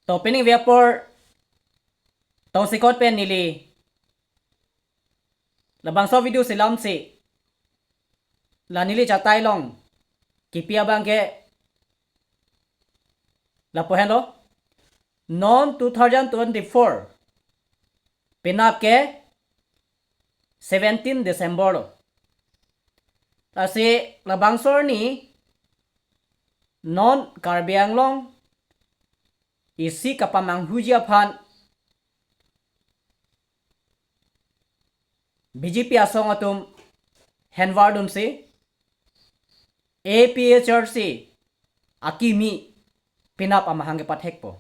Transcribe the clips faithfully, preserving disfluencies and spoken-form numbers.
To pining ve apor tongsekot pen neli labangso video selamsi la neli chatai along kipi abang ke lapu henlo. Non two thousand twenty-four penap ke seventeen December lo. Lasi labangso arni non Karbi Anglong isi kapamanghuji aphan B J P asong atum henvar dunsi A P H L C akimi penap amahang kepathekpo.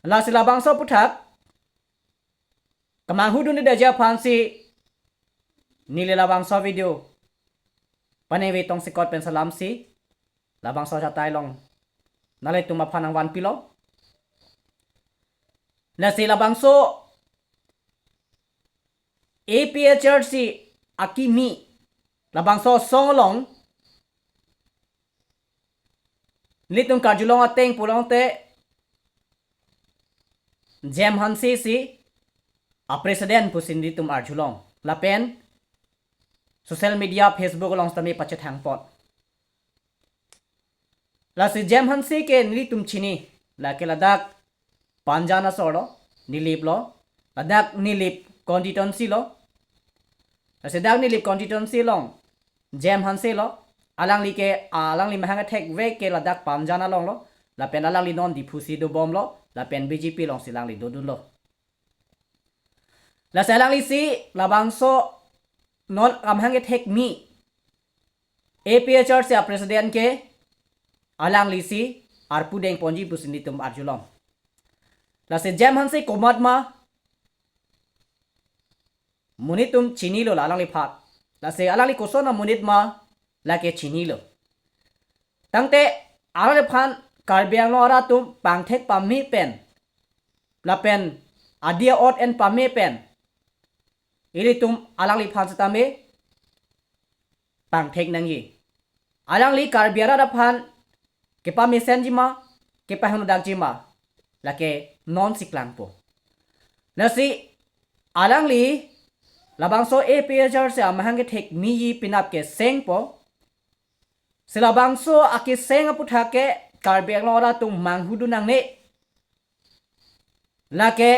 Lasi labangso aputhak kamanghu dundeji aphansi neli labangso video pining ve tongsekot pen selamsi labangso chatai along nanglitum aphan nangvanpilo. Lasi labangso A P H L C akimi labangso asong along nelitum karjulong ateng pulote Jem Hanse si a president pusi nelitum arjulong. Lapen social media Facebook along sitame pachethangpon. Lasi Jem Hanse ke nelitum chini, lake ladak Panjan asor lo, Nilip lo, ladak Nilip constituency lo. Lasi dak Nilip constituency along Jem Hanse lo, alangli ke, alangli mahang kethekvek ke ladak Panjan along lo, lapen alangli non Diphu si dobomlo, lapen B J P alongsi alangli dodunlo. Lasi alanglisi labangso non kamahang kethekmi A P H L C a president ke alanglisi arpu dengponji pusi nelitum arjulong. Lasi Jem Hanse komat ma monit atum chinilo la alangliphan. Lasi alangli koson amonit ma lake chinilo. Tangte alangliphan Karbi Anglong arat atum pangthek pame pen lapen adia ot en pame pen ilitum alangliphan sitame pangthek nangji. Alangli Karbi arat aphan kepamesenji ma, kepahingno dakji ma, lake nonsi klangpo. Lasi alangli labangso A P H L C amahang kethekmiji penap kesengpo. Si labangso akeseng aputhak ke Karbi Anglong arat atum manghudun nangne. Lake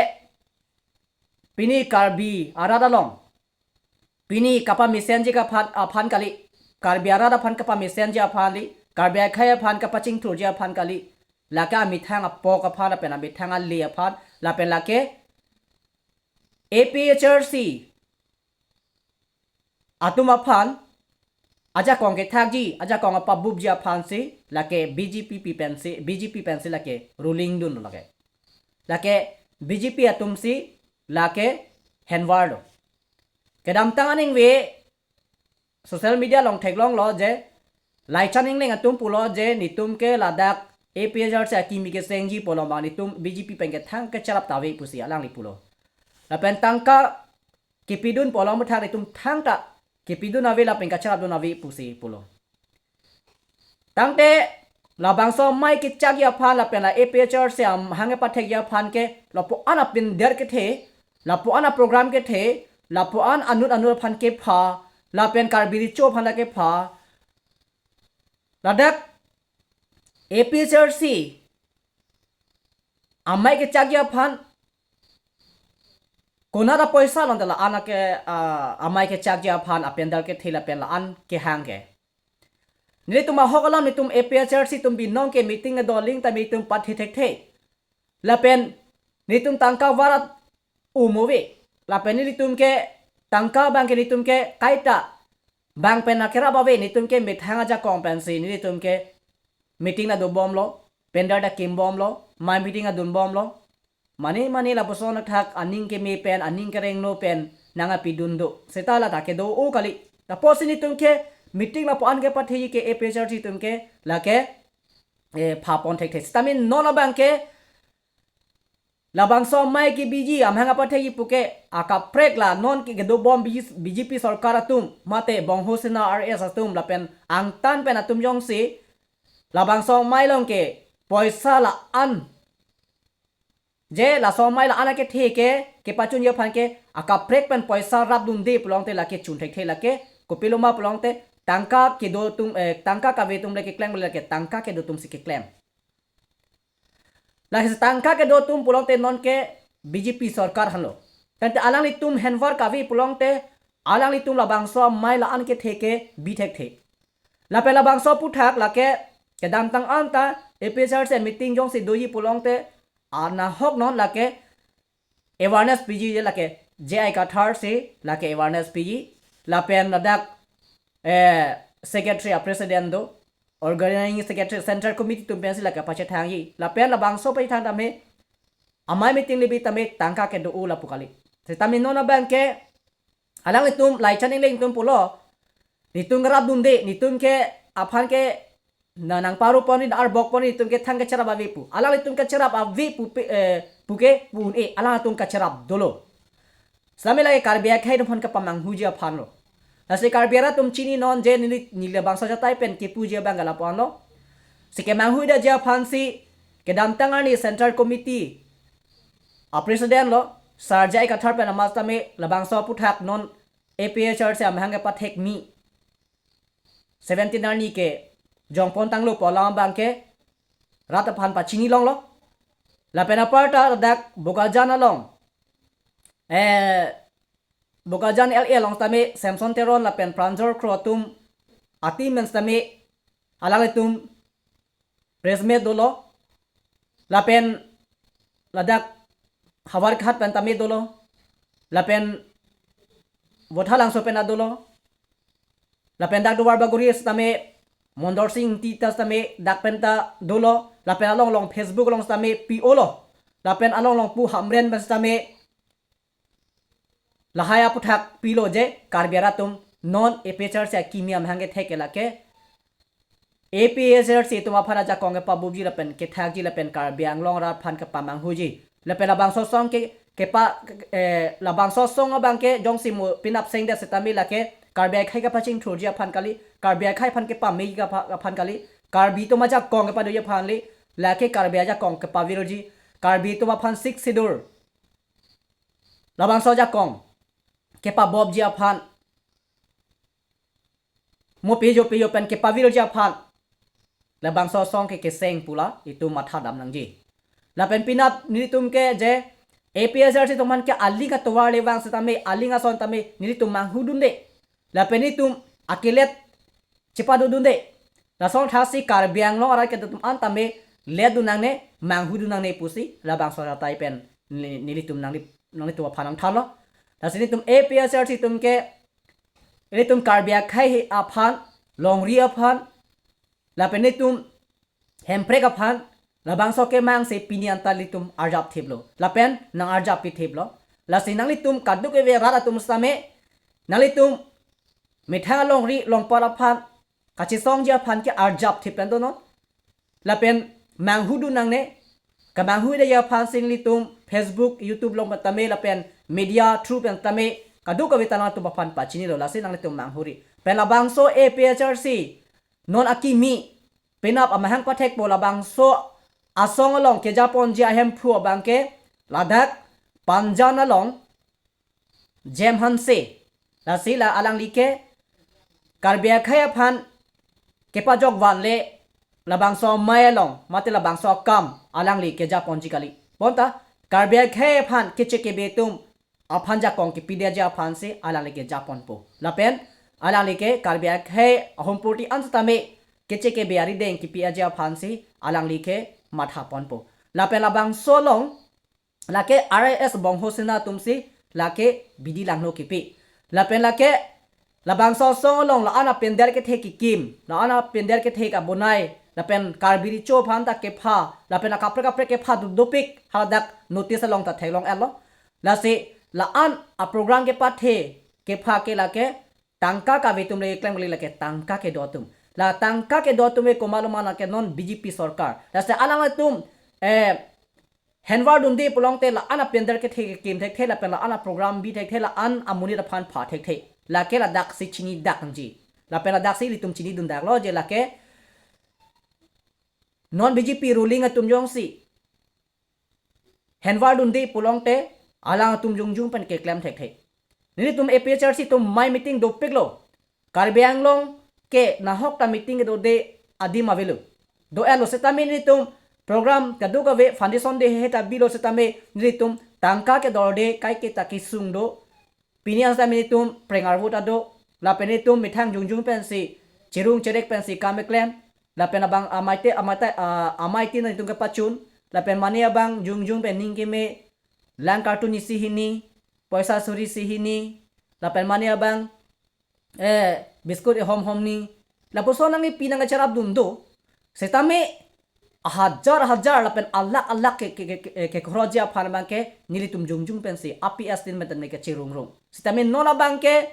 pini Karbi arat along pini kapamesenji kaphan aphan kali, Karbi arat aphan kapamesenji aphan li, Karbi akhei aphan kapachingthurji aphan kali, lake amethang apok aphan lapen amethang ale aphan lapen lake A P H L C atum aphan ajakong kethakji, ajakong apabupji aphansi lake B J P pensi, B J P pensi lake ruling dunlo lake. Lake B J P atumsi lake henvarlo. Kedamtang aningve social media along theklonglo je Laichan Engleng atum pulo je nelitum ke ladak A P H L C akimi kesengji pulo ma nelitum B J P pen ke thang kacharap ta ave pusi alangli pulo. Lapen tangka kipidun pulo amuthak nelitum thangta kipidun ave lapen kacharapdun ave pusi pulo. Tangte labangso amei kechakji aphan lapen la A P H L C amahang kepathekji aphan ke lapu-an apender kethe, lapu-an aprogram kethe, lapu-an anut anut aphan kepha, lapen Karbi Recho aphan la kepha. Ladak A P H L C amei kechakji aphan konat apoisa lon ta la-an ke, ah, amei kechakji aphan apender kethe lapen la-an kehang ke. Nelitum ahok alam nelitum A P H L C atum binong ke meeting kedo aling ta nelitum pathi thekthe. Lapen nelitum tangka varat um ave. Lapen nelitum ke tangka abang ke nelitum ke kaita bang pen akerap ave, nelitum ke methang ajakong pensi nelitum ke meeting ta dobomlo, pender ta kimbomlo, mei meeting ta dunbomlo. Mane mane lapuson athak aning keme pen, aning kerengno pen nangkepidun do. Seta la ta kedo-o kali. Lapusi nelitum ke meeting lapu-an kepathi ke A P H L C atum ke lake, eh, phapon thekthe. Sitame non abang ke labangso amei kebiji, amahang kepathekji pu ke akaprek la non ke kedobom B J P sorkar atum mate Bongho Sena R S atum lapen angtan pen atum jongsi labangso amei along ke poisa la-an Je laso amei la-an akethe ke, kepachunji aphan ke, akaprek pen poisa rapdunde pulote lake chun thekthe lake, kopiloma pulote tangka kedo atum, eh, tangka kave atum le keklem le lake tangka kedo atum si keklem. Lasi tangka kedo atum pulote non ke B J P sorkar henlo. Tangte alanglitum henvar kave pulote alanglitum labangso amei la-an kethe ke bi thekthe. Lapen labangso aphuthak lake kedamtang anta A P H L C meeting jongsi doji pulote anahok non lake awareness piji je lake J I Kathar si lake awareness piji. Lapen ladak, eh, secretary a president do, organizing secretary central committee atum pensi lake pachethangji. Lapen labangso pachethang tame amei meeting le bi tame tangka kedo-o lapu kali. Setame non abang ke alanglitum Laichan Engleng atum pulo, netum kerapdunde, netum ke aphan ke na nangparu ponri, na arbok ponri, netum ke thang kecherap ave pu. Alanglitum kecherap ave pu pe, eh, puke pu un-e, alangtum kecherap dolo. Setame lake Karbi akhei atum aphan kepamanghuji aphanlo. Lasi Karbi arat atum chini non je neli, neli labangso ajatai pen kepuji abang ke lapu-anlo. Si kemanghuidaji aphansi kedamtang arni Central Committee a president lo, Sir J I Kathar pen amat tame labangso aphuthak non A P H L C amahang kepathek mi seventeen arni kejongpon tanglo pu alam abang ke rat aphan pachini longlo. Lapen aparta ladak Bokajan along, eh, Bokajan L A along tame Samson Teron lapen Pranjal Kro atum a team men tame alanglitum press meet dolo. Lapen ladak Howraghat pen tame dolo. Lapen Vothatlangso pen ta dolo. Lapen dak Duarbagori setame Mondor Sing Ingti ta setame dak pen ta dolo. Lapen along along Facebook along setame pi-olo. Lapen along along pu Hamren pen setame lahai aphuthak pilo je Karbi arat atum non A P H L C akimi amahang kethek ke lake A P H L C atum aphan ajakong kepabupji lapen kethakji lapen Karbi Anglong arat aphan kepamanghuji. Lapen labangso asong ke, kepa, eh, labangso asong abang ke jongsi mo penap sengdet setame lake Karbi akhei kepachingthurji aphan kali, Karbi akhei aphan kepameji apha-, aphan kali, Karbi atum ajakong kepadoji aphan kali, lake Karbi ajakong kepavirji, Karbi atum aphan Sixth Schedule labangso ajakong kepabopji aphan, mo pejo pejo pen kepavirji aphan labangso asong ke keseng pu la itum mathadam nangji. Lapen penap nelitum ke je A P H L C atum aphan ke aling atovar le vang setame, aling ason tame nelitum manghudunde. Lapen nelitum akelet chepadodunde. Lason thasi Karbi Anglong arat kedo atum an tame ledun nangne, manghudun nangne pusi labangso ajatai pen neli-, nelitum nangli-, nanglitum aphan nangthanlo. Lasi nelitum A P H L C atum ke, nelitum Karbi akhei aphan, longri aphan, lapen nelitum Hemprek aphan labangso kemang si pini anta nelitum arjap thiplo. Lapen nang-arjap pithiplo. Lasi nanglitum kadokave rat atum setame, nanglitum methang alongri longpar aphan kachesongji aphan ke arjap thip pen donon. Lapen manghudun nangne, kemanghuidaji aphan si nelitum Facebook, YouTube along pen tame lapen media through pen tame kadokave ta nangtum aphan pachinilo, lasi nanglitum manghuri. Pen labangso A P H L C non akimi penap amahang pathekpo labangso asong along kejaponji ahemphu abang ke ladak Panjan along Jem Hanse. Lasi la alangli ke Karbi akhei aphan kepajok vanle labangso amei along mate labangso akam alangli kejaponji kali. Bonta Karbi akhei aphan keche kebe atum aphan jakong kepidetji aphan si alangli kejaponpo. Lapen alangli ke Karbi akhei ahum purti an setame keche kebe arideng kepi-etji aphan si alangli ke mathaponpo. Lapen labangso along lake R S S Bongho Sena atum si lake bidi langno kepi. Lapen lake labangso asong along la-an apender kethe kekim, la-an apender kethe kabonai, lapen Karbi Recho aphan ta kepha, lapen akaprek kaprek kepha do dopik, haladak notice along ta theklong-etlo. Lasi la-an aprogram kepathe kepha ke lake tangka kave atum le keklem kali, lake tangka kedo atum. La tangka kedo atum ke komatlo ma, lake non B J P sorkar. Lasi alanglitum, eh, henvar dunde pulote la-an apender kethe kekim thekthe lapen la-an aprogram bi thekthe, la-an amonit aphan pha thekthe. Lake ladak si chinidak nangji. Lapen ladak si ilitum chinidundaklo je lake non B J P ruling atum jongsi henvar dunde pulote alangtum jongjung pen keklem thekthe. Nelitum A P H L C atum mai meeting dopiklo. Karbi Anglong ke nahok ta meeting kedode adim avelo. Do-etlo setame nelitum program kadokave foundation day he ta bilo setame nelitum tangka kedorde kaike ta kesung do. Pini asam nelitum preng arvo ta do. Lapen nelitum methang jongjung pensi, cherung cherek pensi kam keklem. Lapen abang amei te, amei te, ah, amei te nelitum kepachun. Lapen mane abang jongjung pen ning keme, lang kartun isi hini, poisa suri isi hini. Lapen mane abang, eh, biscuit ihom hom ni. Lapuson nangkepi nangkecherap dun do. Setame ahajar hajar lapen alakh alakh ke, ke, ke, ke, kekhoroji aphan abangke nelitum jongjung pensi A P S tin meten ke cherung rung. Setame non abangke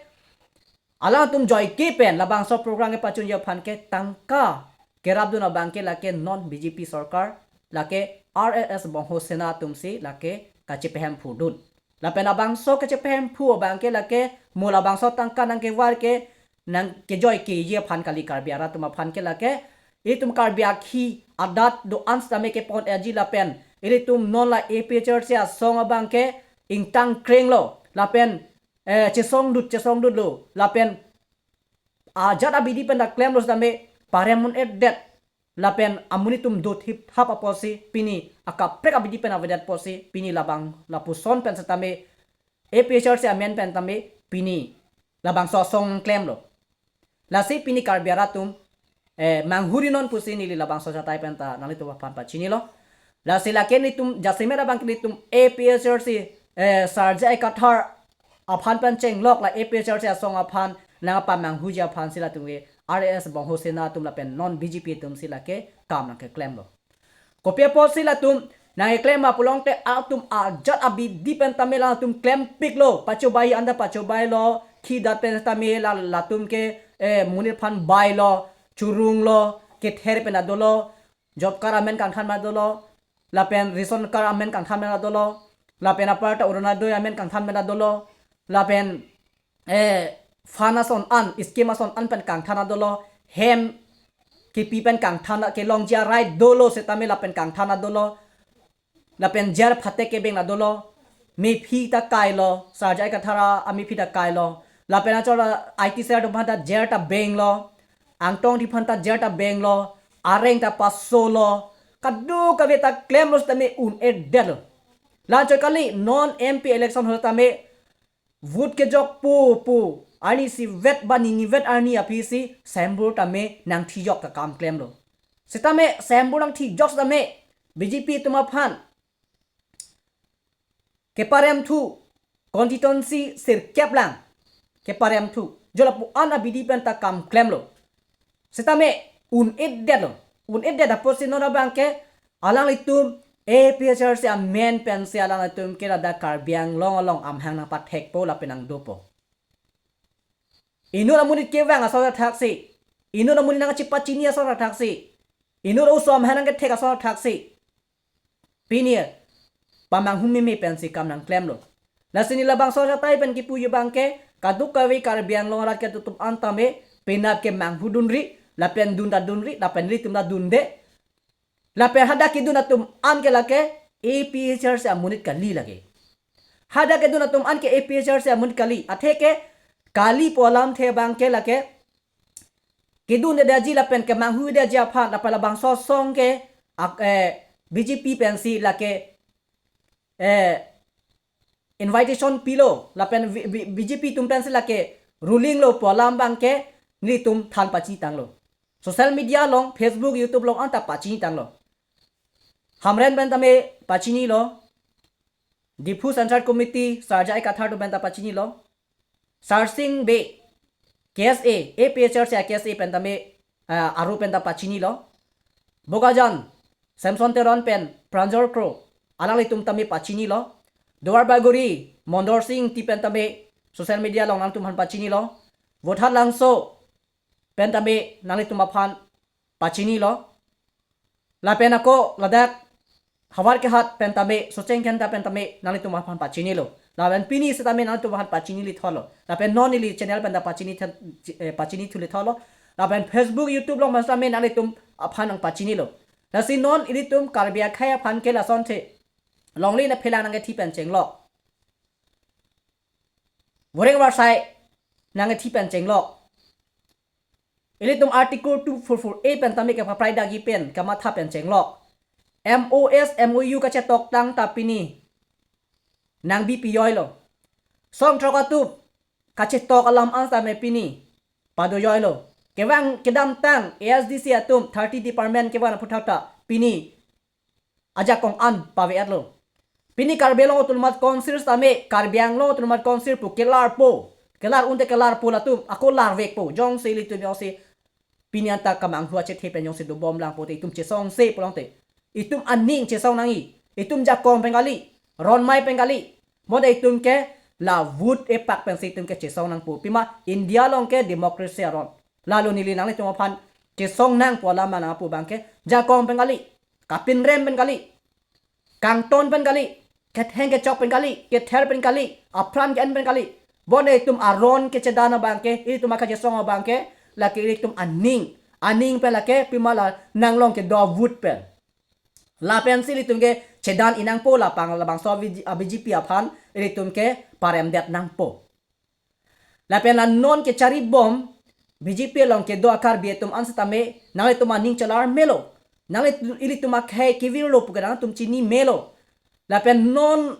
alangtum joike pen labangso program kepachunji aphan ke tangka kerap dun abangke lake non B J P sorkar, lake R S S Bongho Sena atumsi lake kachepehemphu dun. Lapen labangso kachepehemphu abangke lake mo labangso tangka nangkevar ke nangkejoikeji aphan kali, Karbi arat atum aphan ke lake itum Karbi akhei adat do-an setame kepon-etji lapen ilitum non la A P H L C asong abangke ingtang krenglo lapen, eh, chesong dut chesong dutlo lapen ajat abidi pen ta klemlo setame parem un-edet lapen amonit atum do thip thap apotsi pini akaprek abidi pen avedet apotsi pini labang lapuson pen setame A P H L C amen pen tame pini labangso asong klemlo. Lasi pini Karbi arat atum, eh, manghuri non pusi neli labangso achatai pen ta nanglitum aphan pachinilo. Lasi lake nelitum jasemet abangke nelitum A P H L C, eh, Sarja Ekathar aphan pen chenglok la A P H L C asong aphan nangpamanghuji aphansi latum ke R S S Bongho Sena atum lapen non B J P atumsi lake kam nangkeklemlo. Kopi apotsi latum nangkeklem ma pulote atum ajat abidi pen tame latum klempiklo, pachobai anta pachobailo, khi dat pen tame la latum ke, eh, monit aphan bailo, churunglo, kether pen ta dolo, job card amen kangthan pen ta dolo, lapen ration card amen kangthan pen ta dolo, lapen aparta Orunodoi amen kangthan pen ta dolo, lapen, eh, fund ason an, scheme ason an pen kangthan ta dolo, hem kepi pen kangthan ta kelongji arai dolo setame lapen kangthan ta dolo, lapen jer phatek kebeng ta dolo, mephi ta kailo, Sarja Ekathar amephi ta kailo, lapen achor la I T cell atum aphan ta jer ta benglo, Angtong Engti aphan ta jer ta benglo, areng ta pasolo, kadokave ta klemlo setame un-edetlo. La-anchot kali non M P election ahut tame vote kejok pu pu arnisi vet ba nini vet arni aphisi sembur tame nangthijok akam klemlo. Setame sembur nangthijok setame B J P atum aphan keparemthu, constituency sirkep lang keparemthu, jo lapu-an abidi pen ta kam klemlo. Setame un-edetlo. Un-edet apotsi non abangke alanglitum A P H L C amen pensi alanglitum ke ladak Karbi Anglong along amahang nangpathekpo lapen nangdopo. Inut amonit kevang ason athaksi, inut amonit nangchepachini ason athaksi, inut oso amahang nangkethek ason athaksi pini pamanghu meme pensi kam nangklemlo. Lasi neli labangso achatai pen kipuji abangke kadokave Karbi Anglong arat kedo atum an tame penap kemanghu dunri, lapen dun ta dunri, lapen nelitum ta dunde. Lapen hadak kedun atum an ke lake A P H L C amonit kali lake. Hadak kedun atum an ke A P H L C amonit kali. Athe ke kali pu alamthe abangke lake kedundedeji lapen kemanghudeji aphan lapen labangso asong ke ak-, eh, B J P pensi lake, eh, invitation pilo lapen V-, V-, B J P atum pensi lake ruling lo pu alam abangke nelitum than pachini tanglo. Social media along, Facebook, YouTube along anta pachini tanglo. Hamren pen tame pachinilo. Diphu Central Committee Sarja Ekathar atum pen ta pachinilo. Sarsing Bey, K S A, A P H L C K S A pen tame, ah, aru pen ta pachinilo. Bokajan, Samson Teron pen Pranjal Kro, alanglitum tame pachinilo. Duarbagori, Mondor Sing Ingti pen tame social media along nangtum aphan pachinilo. Vothatlangso pen tame nanglitum aphan pachinilo. Lapen ako ladak Howraghat pen tame, Socheng Dhenta pen tame nanglitum aphan pachinilo. Lapen pini setame nanglitum aphan pachinili tholo. Lapen non neli channel pen ta pachini the-, eh, pachini thuli tholo. Lapen Facebook, YouTube along mas tame nanglitum aphan nangpachinilo. Lasi non ilitum Karbi akhei aphan ke lason the. longle ne phelang nangkethi pen chenglok. Voreng varsai nangkethi pen chenglok. Ilitum Article two four four A pen tame kepaprai dagi pen kamatha pen chenglok. M O S, M O U kachetok tang ta pini nang B P yoilo. Song throk atum kachetok alam an tame pini pado yoilo. Kevang kedamtang A S D C atum thirty department kevan aphuthak ta pini ajakong an pave-etlo. Pini Karbi Anglong Autonomous Council tame Karbi Anglong Autonomous Council pu kelarpo. Kelar unte kelarpo latum ako larvekpo. Jongsi ilitum jongsi pini anta kamanghu achethe pen jongsi dobom lang pote itum chesongse pulote, itum aning chesong nangji. Itum jakong pen kali, ronmai pen kali. Bonta itum ke la vote epak pensi itum ke chesong nangpo. Pima India along ke democracy aron. Lalo neli nanglitum aphan chesong nangpo alam nangpu abang ke jakong pen kali, kapinrem pen kali, kangton pen kali, ketheng kechok pen kali, kether pen kali, apran ke-en pen kali. Bonta itum aron kechedan abang ke, itum akachesong abang ke, lake itum aning, aning pen lake pima la nanglong kedo vote pen. Lapensi ilitum ke chedan-i nangpo, lapang labangso B J P aphan ilitum ke paremdet nangpo. Lapen la non kecharibom B J P along kedo a-Karbi atum an setame nanglitum aning chelar melo. Nangli ilitum akhei kevirlo pu ke nangtum chini melo. Lapen non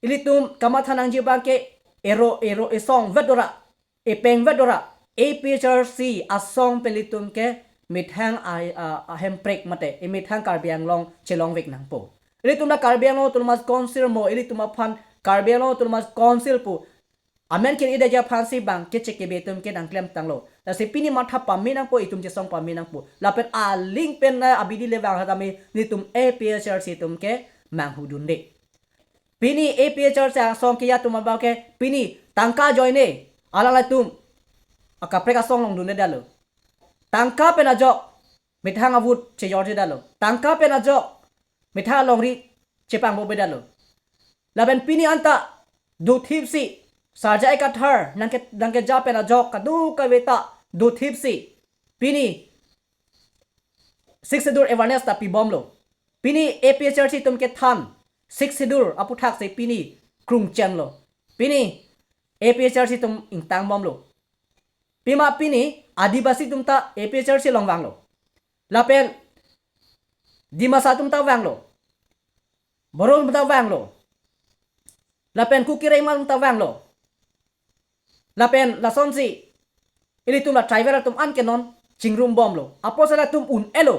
ilitum kamatha nangji abang ke ero ero esong vet dora, epeng vet dora, A P H L C asong pen ilitum ke methang a, a, ahemprek mate, emethang Karbi Anglong chelongvek nangpo. Ilitum la Karbi Anglong Autonomous Council mo, ilitum aphan Karbi Anglong Autonomous Council pu amen kir-i detji aphansi bang Keche Kebe atum ke nangklemtanglo. Lasi pini matha pame nangpo, itum chesong pame nangpo. Lapen aling pen na abidi le vang tame nelitum A P H L C atum ke manghudunde. Pini A P H L C asong keja atum abang ke pini tangka ajoine alanglitum akaprek asong along dundedetlo. Tangka pen ajok methang a-vote chejorjedetlo. Tangka pen ajok methang alongri chepangbovedetlo. Lapen pini anta dothipsi Sarja Ekathar nangke, nangkeja pen ajok kadokave ta dothipsi pini Sixth Schedule awareness ta pibomlo. Pini A P H L C atum kethan Sixth Schedule aphuthaksi pini krungchenlo. Pini A P H L C atum ingtangbomlo. Pima pini Adivasi atum ta A P H L C along vanglo. Lapen Dimasa atum ta vanglo. Boro atum ta vanglo. Lapen Kuki Rengma atum ta vanglo. Lapen lasonsi ilitum la tribal atum an ke non chingrumbomlo. Apotsi latum un-elo.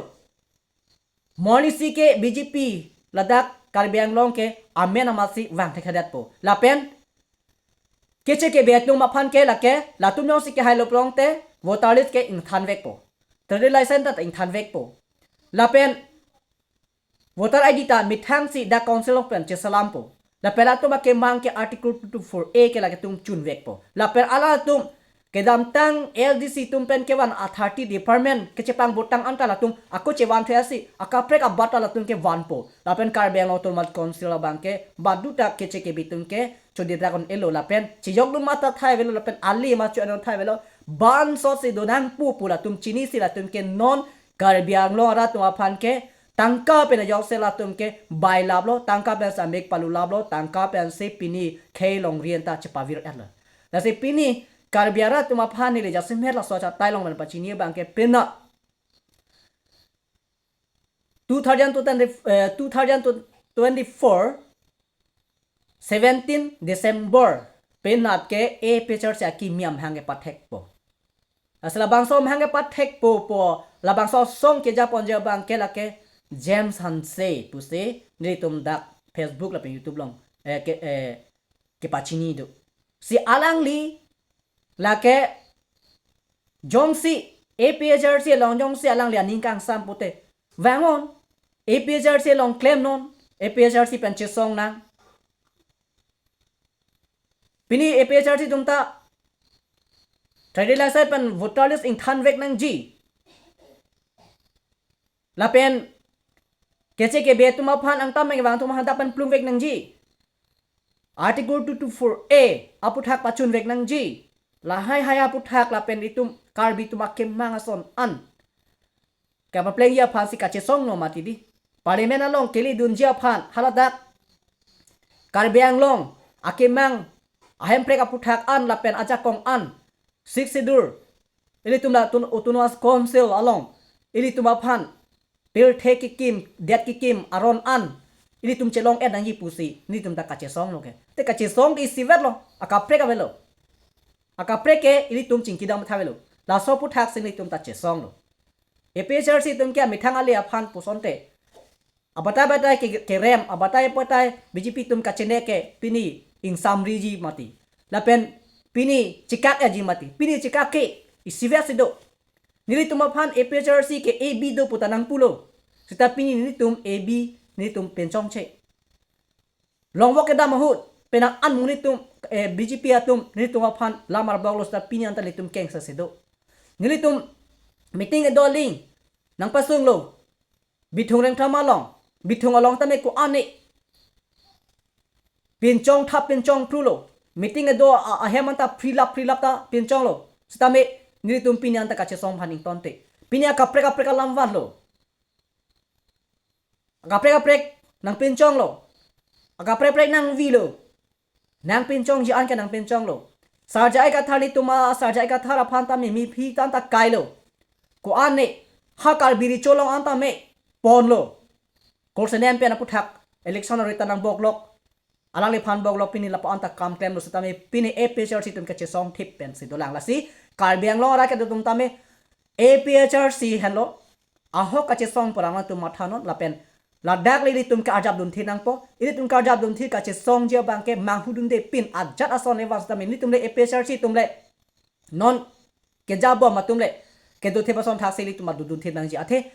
Monisi ke B J P ladak Karbi Anglong ke amen amatsi vang thekthedetpo. Lapen Keche Kebe atum aphan ke lake latum jongsi kehailo pulote voter list ke ingthanvekpo. Trade license ta ingthanvekpo. Lapen voter I D ta methangsi dak council along pen chesalampo. Lapen latum akemang ke Article two two four A ke lake tum chunvekpo. Lapen alangtum kedamtang A S D C atum pen kevan a thirty department kechepangbo tang anta latum ako chevan thuyasi akaprek abat ta latum kevanpo. Lapen Karbi Anglong Autonomous Council abang ke badu ta Keche Kebe atum ke chodidrak un-elo lapen chejokdun mata thai avelo lapen ali ma cho-en thai avelo, bansotsi donangpo pu latum chinisi latum ke non Karbi Anglong arat atum aphan ke tangka pen ajoksi latum ke bailaplo, tangka pensi amek palulaplo, tangka pensi pini khei longri anta chepavir-etlo. Lasi pini Karbi arat atum aphan neli jasemet laso achatai along pen pachini abang ke pina two thousand twenty, eh, two thousand twenty-four seventeen December penap ke A P H L C akimi amahang kepathekpo. Lasi labangso amahang kepathekpo pu, labangso asong kejaponji abang ke lake James Hanse pusi nelitum dak Facebook lapen YouTube along, eh, ke, eh, kepachini do. Si alangli lake jongsi A P H L C along jongsi alangli aning kangsam pute vangon, A P H L C along klemnon, A P H L C pen chesong nang. Pini A P H L C atum ta trade license pen voter list ingthanvek nangji. Lapen Keche Kebe atum aphan angtan abang kevang atum aphan dak pen plungvek nangji. Article two two four A aphuthak pachunvek nangji. Lahai hai aphuthak lapen itum Karbi atum akemang ason an kapaplengji aphansi kachesongno mati di. Parliament along kelidunji aphan haladak Karbi Anglong akemang ahemprek aputhak an lapen ajakong an, Sixth Schedule, ilitum la tun Autonomous Council along ilitum aphan pirthe kekim, det kekim aron an ilitum chelong-et nangji pusi nelitum ta kachesonglo ke. Te kachesong ke isivet lo, akaprek avelo. Akaprek ke ilitum chingkidam tha avelo. Laso aputhak si nelitum ta chesonglo. A P H L C atum ke amethang ale aphan pusonte, abatai batai ke, kerem, abatai batai B J P atum kachene ke pini ingsamriji mati. Lapen pini chekak-etji mati. Pini chekak ke isivet si do. Nelitum aphan A P H L C ke A B do pu ta nangpulo. Seta pini nelitum A B nelitum pinchongche. Longvok kedam ahut, penang anmung nelitum, eh, B J P atum nelitum aphan lamar boklo, seta pini anta nelitum kengsa si do. Nelitum meeting kedo aling nangpasunglo. Bithung Rengthom along, Bithung along tame ko-an ne pinchong thap pinchong phrulo. Meeting kedo a-, ahem anta phrilap phrilap ta pinchonglo. Sitame nelitum pini anta kachesong aphan ingtonte. Pini akaprek kaprek alam vanlo. Akaprek kaprek nangpinchonglo. Akaprek kaprek nangvilo. Nangpinchongji an ke nangpinchonglo. Sar J I Kathar, nelitum a Sar J I Kathar aphan tame mephi tanta kailo. Ko-an ne ha Karbi Recho along an tame ponlo. Kursenem pen aputhak election arita nangboklok, alangliphan boklok, pini lapu anta kam klemlo, sitame pini A P H L C atum kachesong thip pensi dolang. Lasi Karbi Anglong arat kedo atum tame A P H L C henlo ahok kachesong pu alam atum mathanon, lapen ladak le ilitum ke arjap dunthi nangpo. Ilitum ke arjap dunthi kachesongji abang ke manghudunde, pin ajat ason le vang sitame nelitum le A P H L C atum le non kejabom atum le kedo thip ason thaksi ilitum adun dunthi nangji athe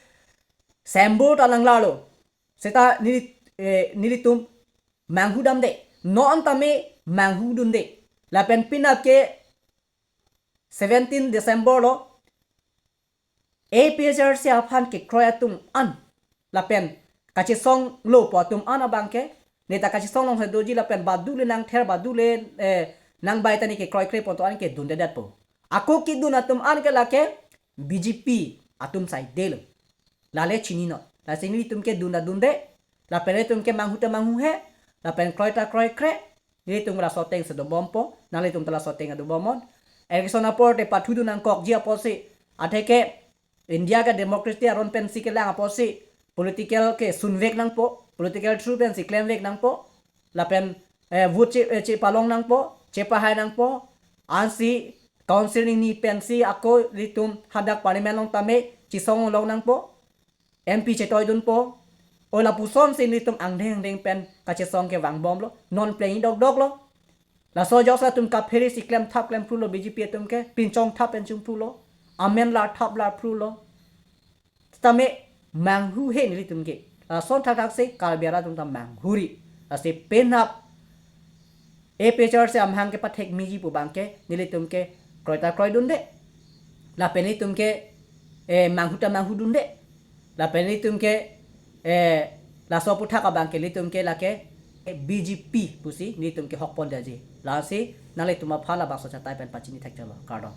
sembur ta nanglarlo. Seta neli, eh, nelitum manghudamde, non tame manghudunde. Lapen penap ke seventeen December lo A P H L C aphan kekroi atum an lapen kachesonglo pu atum an abang ke, neta kachesong along si doji lapen badu le nangther, badu le, eh, nangbai ta ne kekroikre pu atum an ke dundedetpo. Ako kedun atum an ke lake B J P atum saidelo. Lale chininon. Lasi nelitum ke dun ta dunde, lapen nelitum ke manghu ta manghuhe, lapen kroi ta kroikre, nelitum laso ateng si dobompo, nanglitum ta laso ateng dobomnon. Election apor te pathudun nangkokji apotsi, atheke India ke democracy aron pensi kelang apotsi, political ke sunvek nangpo, political through pensi klemvek nangpo, lapen, eh, vote che, eh, chepalong nangpo, chepahai nangpo, ansi council nini pensi ako ilitum hadak parliament along tame chesong long nangpo, M P chetoidunpo. O lapuson si nelitum angdeng angdeng pen kachesong ke vangbomlo. Non plengji dokdoklo. Laso ajok si latum kaphere si klem thap klem phrulo, B J P atum ke pinchong thap pinchong phrulo. Amen lar thap lar phrulo. Sitame manghuhe nelitum ke. Lason thakthak si Karbi arat atum ta manghuri. Lasi penap A P H L C amahang kepathek miji pu abang ke nelitum ke kroi ta kroidunde. Lapen nelitum ke, eh, manghu ta manghudunde. Lapen nelitum ke, eh, laso aputhak abang ke nelitum ke lake, eh, B J P pusi nelitum ke hokpon daji. Lasi nanglitum aphan labangso chatai pen pachini thekthelo. Kardom.